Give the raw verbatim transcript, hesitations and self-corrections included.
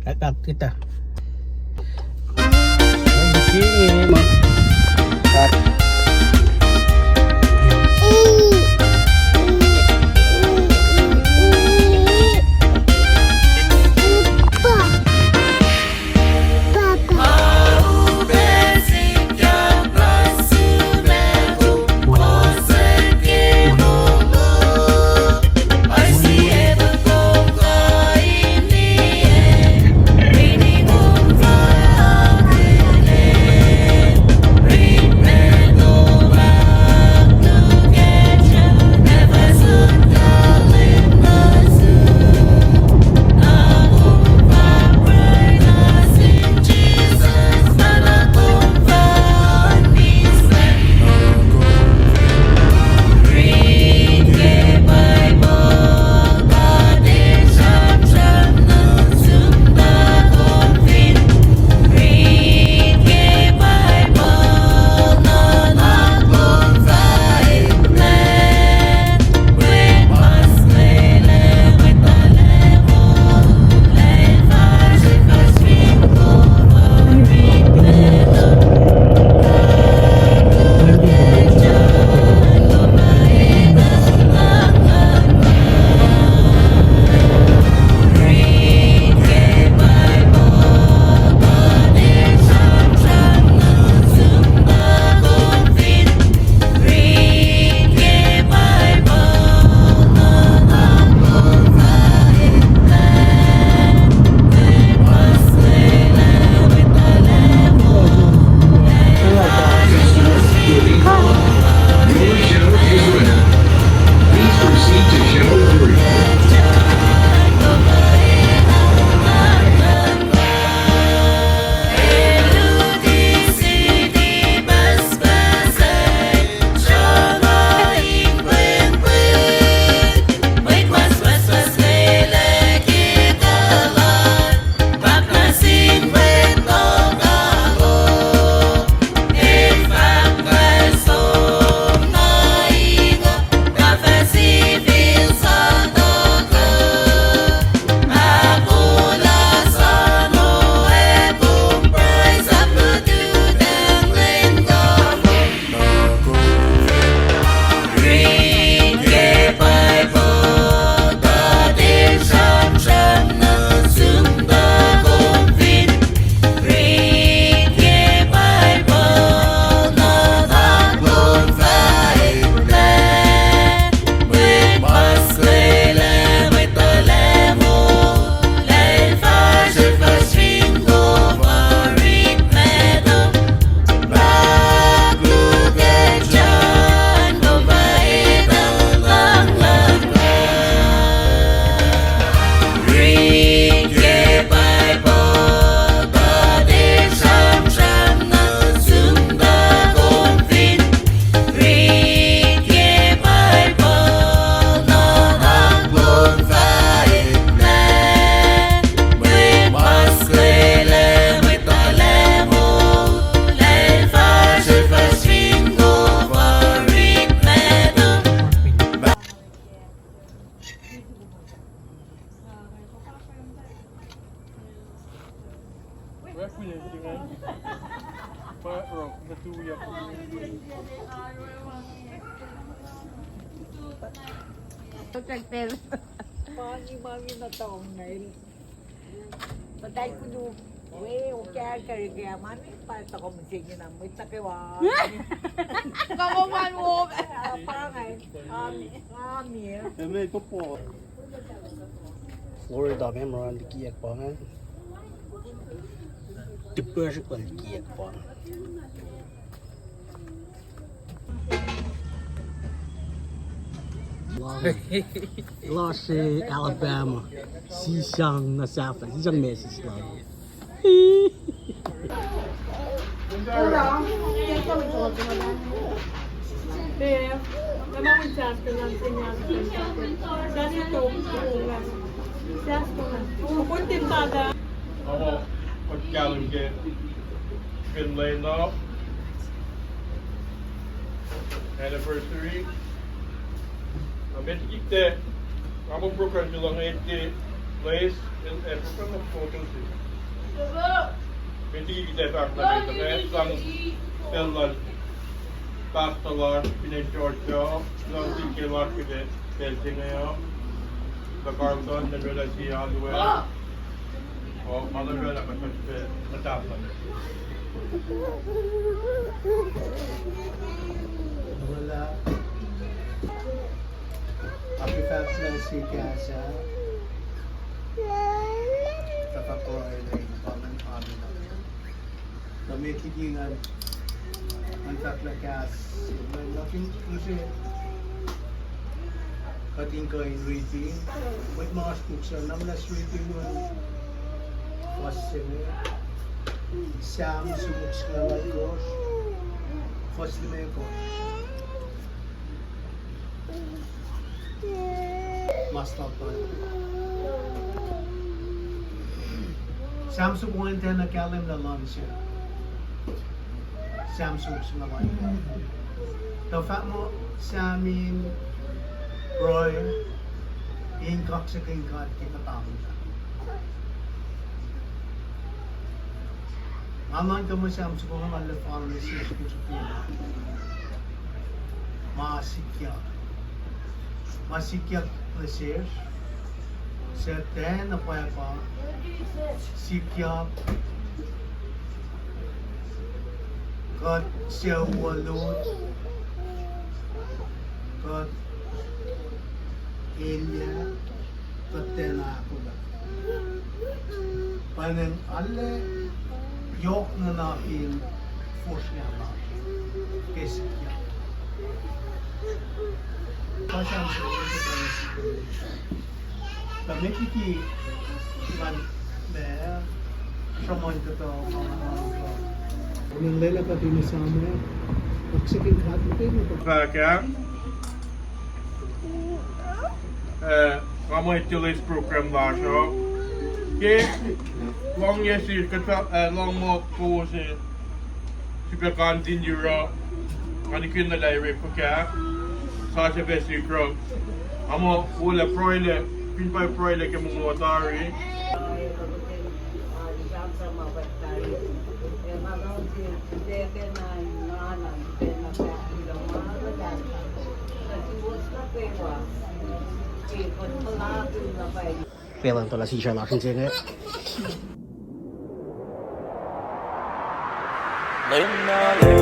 At, at, kita. Sini, ma. At. Mami, mami, na taong na el. Patai kulu. We, okay, kari kaya mami, pa takom singin na, we take wa. Kamu man wo. Apa ngai? Ami, ami. Eme popo. Florida, memorandum kiyak pangan. Depression kiyak pangan. Lasr Alabama. Sisang na sahflah, sisang mesis la. Amo, kuht kahlwem ke Finland uh, anniversary. Na met liki tiac, amo program se luhn etti, Place in a program of photos. Meti kita fahk na meti, eh, sang pacl lal pastor lasr fin acn Georgia, sang sike lasr ke pacl se inge uh. Tuh Carlton, na lwelah sie alu ah. Oh, ma na lwelah kuht pac muhta. Lwelah. Ac fahk na sik ah, tuh fahk pruhe in pa ngan amin. Tuh met liki ngan, ngan fahk lah kahs, ngan nuh fin use, kuht in kuh in riti. Mwet mas puk suc namlas riti mwe fuhs se inge. Sam sumuk singucul alkosr, fuhs limekohsr. Mas lal pa Sam sumuk wacngihn tiacna kahlwem na luhngse. Sam sumuk singucul alkosr. Tuh fahk muh Sam in pruhe in kaksakihn God ke kuhtanglah. Nga nuhnkuh muh Sam soko nga lal fal nuh sesr ke srihpen ma sikyak. Ma sikyak nuh sesr, suc tiacna pwacpa, sikyak, kuht sucu lut, kuht elyah, kuht tiacna ahkolah. Pa inge arlac yohk nuhnak in fosrngah lasr ke sikyak. Pa Sam soko, tuh met liki ngan ma sruhmuhn kuhtuh ma, ma, ma, ma. Nga lwelah kuht in esam, kaksakihn God muhkwena. Fahk ah, eh, nga mwet tilac program lasr uh. Ke lohng yac se, kuht, eh, lohng muh kowos in sifilpac continue oruh, nga nikihn lah orekma fuhkah, sasuc pac sikyak. Nga muh wolac pruhelac, fin pa pruhelac ke mongo tari. Pacl an tuh lah sisra lasr inse inge. Lena le